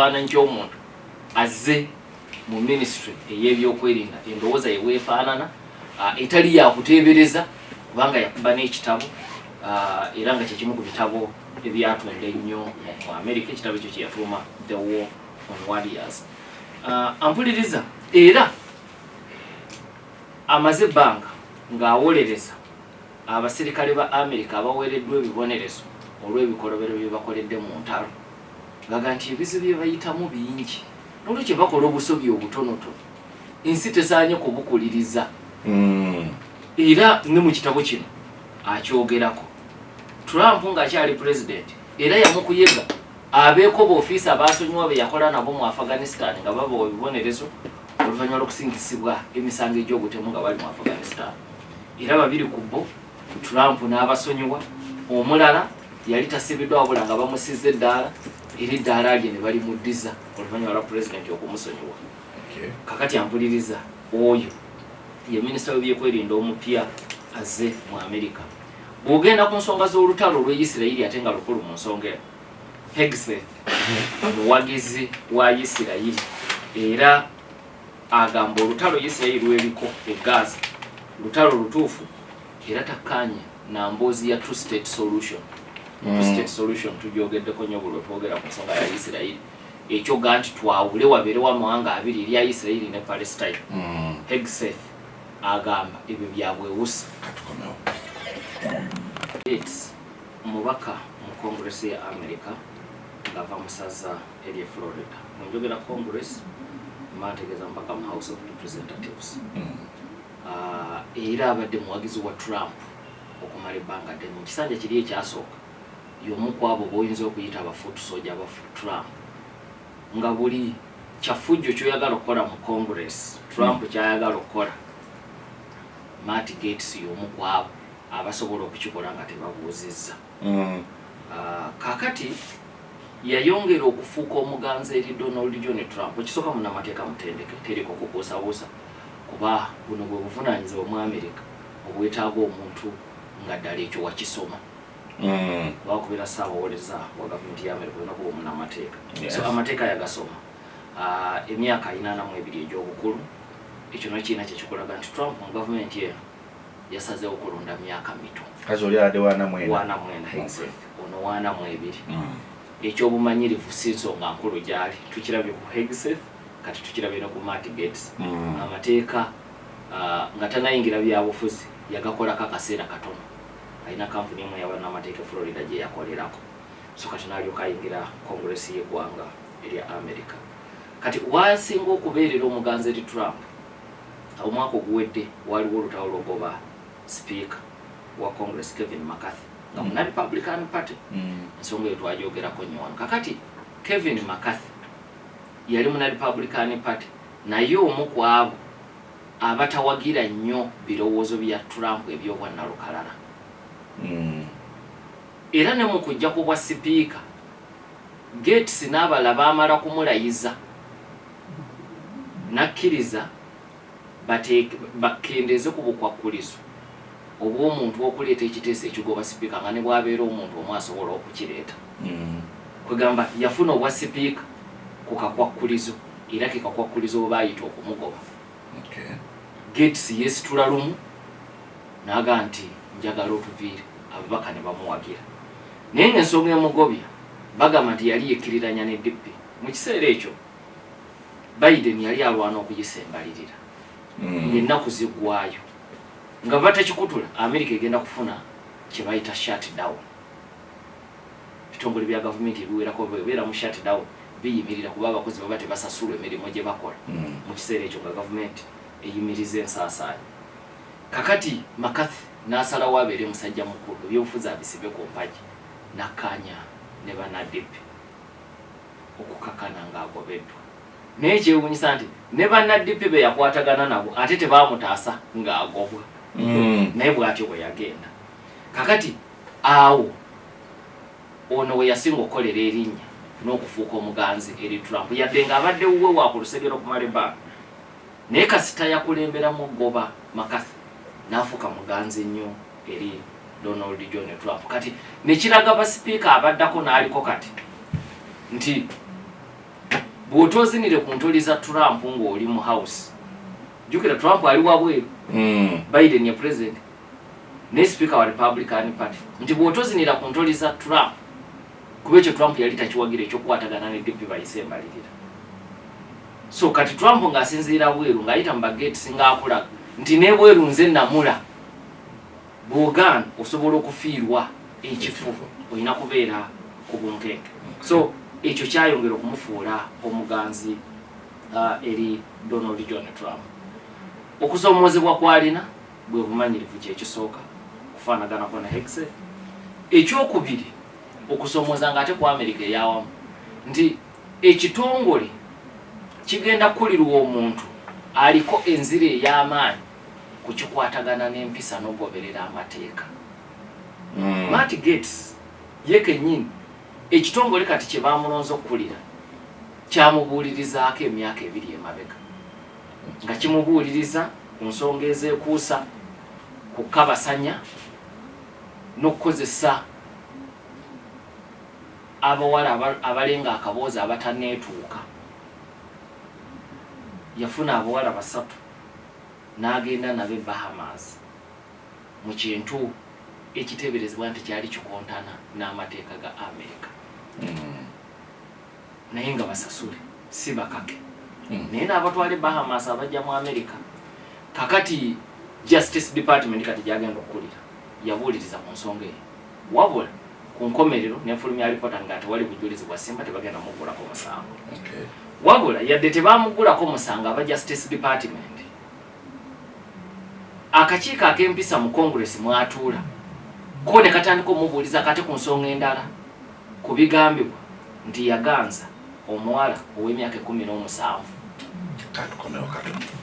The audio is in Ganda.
Ekifaananyi ky'omuntu azze mu minisitule ey'ebyokwerinda, endowooza ye weefaanana, etali yakuteebereza, kubanga yakuba n'ekitabo, era nga kyekimu ku bitabo ebyatunda ennyo mu America. Ekitabo ekyo kyeyatuuma The War on Warriors. Ampuliriza era amaze ebbanga ng'awolereza abasirikale ba America abaweereddwa ebibonerezo olw'ebikolobero bye bakoledde mu ntalo, gaga nti ebizibu bye bayitamu bingi, nolwekyo bakola obusobi obutonotono, ensi tesaanye kubukuliriza. Era ne mu kitabo kino akyogerako. Trump ng'akyali pulezidenti era yamukuyega abeeko boofiisa abasonyiwa be yakola nabo mu Afghanistan nga babawa ebibonerezo oluvannyuma lw'okusingisibwa emisango egy'obutemu nga bali mu Afghanistan. Era babiri ku bo Trump n'abasonyiwa, omulala yali tasibiddwa wabula nga bamusizza eddaala, era eddaala lye ne balimuddiza oluvannyuma lwa pulezidenti okumusonyiwa. Kakati ampuliriza, oyo ye minisita w'ebyokwerinda omupya azze mu Amerika. Bw'ogenda ku nsonga z'olutalo olw'Isirayiri, ate nga lukulu mu nsonga eno, Hegseth muwagizi wa Isirayiri era agamba olutalo Isirayiri lweriko e Gaza lutalo lutuufu, era takkaanya na mboozi ya two state solution. Two state solution tugyogeddeko nnyo buli lwetwogera ku nsonga ya Isirayiri, ekyoga nti twawule wabeerewo amawanga abiri, erya Isirayiri ne Palestine. Hegseth agamba ebyo byabwewusa. Katukomewo. Gaetz mubaka mu Congress ya America ng'ava mu ssaza erye Florida. Bwenjogera Congress mba ntegeeza mubaka mu House of Representatives. Era abadde muwagizi wa Trump okumala ebbanga ddene. Mu kisanja kiri ekyasooka y'omu ku abo b'oyinza okuyita aba foot soldier ba Trump, nga buli kyafujjo kyoyagala okukola mu Congress, Trump kyayagala okukola, Matt Gaetz y'omu ku abo abasobola okukikola nga tebabuuzizza. Kakati yayongera okufuuka omuganzi eri Donald John Trump. Ekisooka, munnamateeka mutendeke, teriko kubuusabuusa, kuba buno bwe buvunaanyizibwa mu America obwetaaga omuntu nga ddala ekyo wakisoma. Kuba kubeera ssaabawolereza wa gavumenti ya America olina kuba omunnamateeka. So amateeka yagasoma. Emyaka 82 egy'obukulu, ekyo nakyo kirina kyekikulaga nti Trump mu gavumenti eno yasazeewo kulonda myaka mito. Kazi oli abadde wana mwena. 49, Hegseth ono 42. Ekyobumanyirivu si nsonga nkulu gyali, tukirabye ku Hegseth, kati tukirabye ne ku Matt Gaetz. Amateeka, nga tanayingira byabufuzi, yagakolako akaseera katono, alina kampuni emu yabanamateeka e Florida gye yakolerako. So kati nalyoka ayingira Congress y'eggwanga erya America. Kati wasinga okubeerera omuganzi eri Trump, omwaka oguwedde waliwo olutalo lwogoba speaker wa Congress Kevin McCarthy nga muna Republican Party. Ensonga eyo twagyogerako nnyo wano. Kakati Kevin McCarthy yali muna Republican Party, naye omu ku abo abatawagira nnyo birowoozo bya Trump ebyobwannalukalala. Era ne mu kujja ku bwa sipiika, Gaetz n'abalala baamala kumulayiza n'akkiriza bakendeeze ku bukwakkulizo obw'omuntu okuleeta ekiteeso ekigoba sipiika, nga ne bw'abeera omuntu omu asobola okukireeta. Kwegamba yafuna obwa sipiika ku kakwakkulizo, era ke kakwakkulizo bwe baayita okumugoba. Gaetz yeesitula lumu n'aga nti, "Njagala otuviire." Ababaka ne bamuwagira, naye ng'ensonga emugobya bagamba nti yali yekkiriranya ne DP. Mu kiseera ekyo Biden yali alwana okuyisa embalirira, ng'ennaku ziggwayo, nga batakikutula America egenda kufuna kye bayita shut down. Ebitongole bya gavumenti ebiwerako bebeera mu shut down, biyimirira kuba abakozi baba tebasasulwa emirimu gye bakola. Mu kiseera ekyo nga gavumenti eyimiriza ensaasaanya. Kakati McCarthy n'asalawo abeere musajja mukulu, ebyobufuzi abisibe ku mpagi, nakkaanya ne banna DP okukakana ng'agobeddwa. Naye kyewuunyisa nti ne banna DP be yakwatagana nabo ate tebaamutaasa ng'agobwa. Naye bw'atyo bwe yagenda. Kakati awo ono we yasinga okukolera erinnya n'okufuuka omuganzi eri Trump, yadde ng'abadde wuwe wa ku lusegere okumala ebbanga, naye kasita yakulemberamu goba McCarthy n'afuuka muganzi nnyo eri Donald John Trump. Kati nekiraga basipiika abaddako n'aliko kati nti Bw'otoozinire ku ntoli za Trump ng'oli mu House, jjukira Trump ali wabweru, Biden ye president naye speaker wa Republican Party, nti bw'otozinira ku ntoli za Trump, kuba ekyo Trump yali takiwagira ekyokukwatagana ne DP bayise embalirira. So kati Trump ng'asinziira bweru, ng'ayita mu ba Gates, ng'akulaga nti nebweru nze namula, bw'ogaana osobola okufiirwa ekifo, olina kubeera ku bunkenke. So ekyo kyayongera okumufuula omuganzi eri Donald John Trump. Okusomoozebwa kwalina bwe bumanyirivu, kyekisooka kufaanaganako ne Hegseth. Ekyokubiri, okusomooza nga ate ku America eyawamu, nti ekitongole kigenda kukulirwa omuntu aliko enzira ey'amaanyi ku kikwatagana n'empisa n'ogoberera amateeka. Matt Gaetz ye kennyini ekitongole kati kye bamulonze okukulira kyamubuulirizaako emyaka 2 emabega, nga kimubuuliriza ku nsonga ezeekuusa ku kabasanya n'okukozesa abawala abalenga akaboozi abataneetuuka. Yafuna abawala basatu n'agenda nabo e Bahamas mu kintu ekiteeberezebwa nti kyali kikontana n'amateeka ga Amerika, naye nga basasule si bakake, naye n'abatwala e Bahamas abajja mu Amerika. Kakati Justice Department kati gyagenda okukulira yabuuliriza ku nsonga eyo, wabula ku nkomerero nefulumya alipoota nga tewali bujulizi bwa simba, tebagenda muggulako musango. Wabula yadde tebamuggulako musango aba Justice Department, akakiiko ak'empisa mu Congress mwatuula ko ne katandika omubuuliza kate ku nsonga endala, ku bigambibwa nti yaganza omuwala ow'emyaka 17. Katukomewo katono.